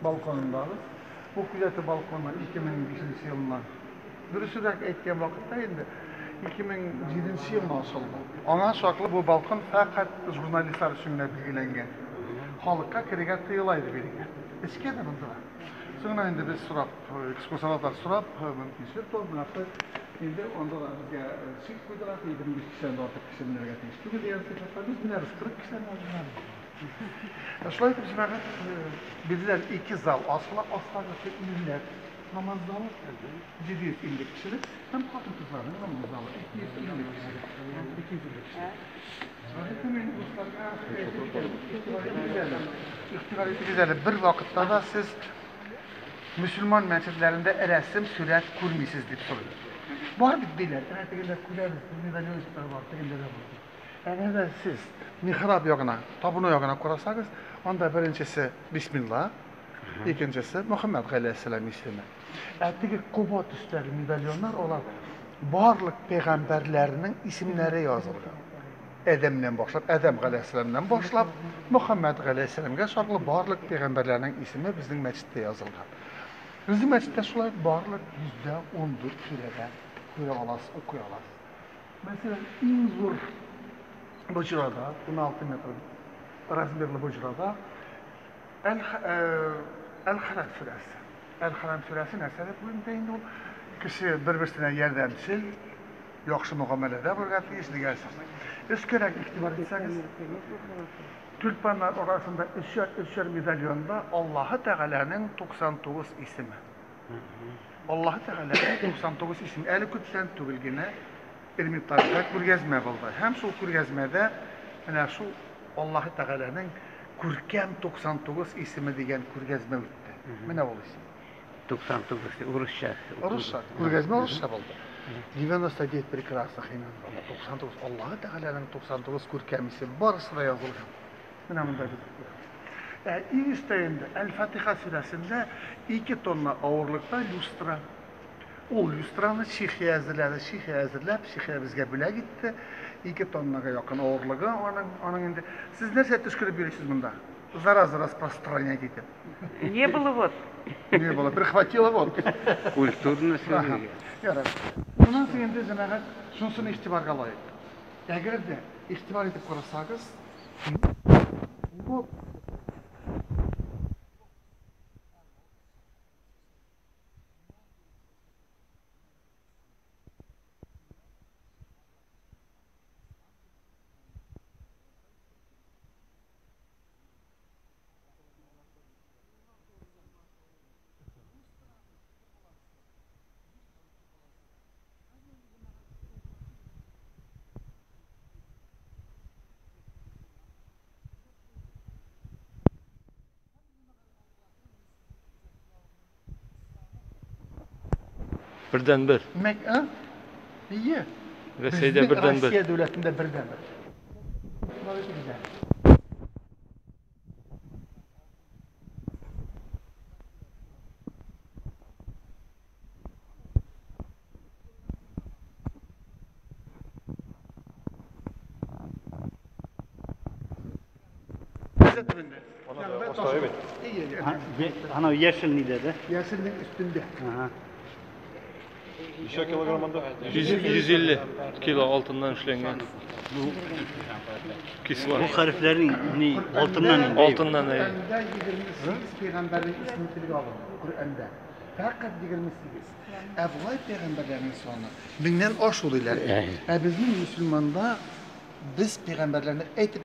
балконындабыз. Бу күзәтү балконы 2005 елыннан. Дөресрәк әйткән вакытта инде 2007 елда ачылды. Аңа чаклы бу балкон фәкать журналистлар өчен генә билгеләнгән. Халыкка керергә тыела иде бирегә. Эчкә дә монда да. Соңыннан инде без сорап, экскурсоводлар сорап, мөмкинчелек туды. Менә шулай инде анда да безгә чик куйдылар, 25 кешедән дә артык кеше менәргә тиеш түгел дигән сыйфатта. Без менәбез 40 кешедән менәбез. Шулай итеп, җәмәгать, биредә ике зал асыла, астагысы ирләр намаз залы, 750 кешелек, һәм хатын-кызларның намаз залы, 250 кешелек. 250 кешелек. Гадәттә мин дусларга игътибар итегез әле, бер вакытта да сез мөселман мәчетләрендә рәсем, сурәт күрмисез дип сорыйм. Бар бит диләр, әнә тегендә күрәбез, медальончиклар бар, тегендә дә бар. Әгәр дә сез михраб ягына, табыну ягына карасагыз, анда беренчесе Бисмилла, икенчесе Мөхәммәд галәйһиссәлам исеме. Ә теге коба төстәге медальоннар, алар барлык пәйгамбәрләрнең исемнәре язылган. Адәмнән башлап, Адәм галәйһиссәламнән башлап, Мөхәммәд галәйһиссәламгә чаклы барлык пәйгамбәрләрнең исеме безнең мәчеттә язылган. Безнең мәчеттә шулай барлык 114 сүрәдә күрә аласыз, укый аласыз. Мәсәлән, иң зур боҗрада, 16 метр размерлы боҗрада Әл-Хәләм сүрәсе. Әл-Хәләм сүрәсе нәрсә дип уйлыйм инде ул? Кеше бер-берсенә ярдәмчел, яхшы мөгамәләдә булырга тиеш дигән сүз. Өскәрәк игътибар итсәгез, тюльпаннар арасында өчәр-өчәр медальонда Аллаһы Тәгаләнең 99 исеме. Аллаһы Тәгаләнең 99 исеме. Әле күптән түгел генә Эрмитажда күргәзмә булды. Һәм шул күргәзмәдә менә шул Аллаһы Тәгаләнең күркәм 99 исеме дигән күргәзмә үтте. Менә ул исем. 99 урысча. Урысча. Күргәзмә урысча булды. 99 прекрасных имен. 99 Аллаһы Тәгаләнең 99 күркәм исеме барысы да язылган. Менә монда без күрәбез. Ә иң өстә инде Әл-Фатиха сүрәсендә 2 тонна авырлыкта люстра. Ул люстраны Чехия әзерләде. Чехия әзерләп, Чехия безгә бүләк итте. 2 тоннага якын авырлыгы аның инде. Сез нәрсә төшкереп йөрисез монда? Зараза распространять итеп. Не было вот. Не было. Прихватило вот. Культурно сөйләгән. Ярар. Моннан соң инде җәмәгать шунысын игътибарга лаек. Әгәр дә игътибар итеп карасагыз, бу Бердән-бер. Ие. Рәсәйдә бердән-бер. Россия дәүләтендә бердән-бер. Анау яшел нидә дә? Яшелнең өстендә. Ага. Ничә килограмм анда? 150 кило алтыннан эшләнгән. Бу кисва. Бу хәрефләрнең ни алтыннан инде. Алтыннан, әйе. Коръәндә 28 пәйгамбәрнең исеме телгә алынган. Коръәндә. Фәкать 28. Ә болай пәйгамбәрләрнең саны меңнән ашу диләр. Ә безнең мөселманда без пәйгамбәрләрне әйтеп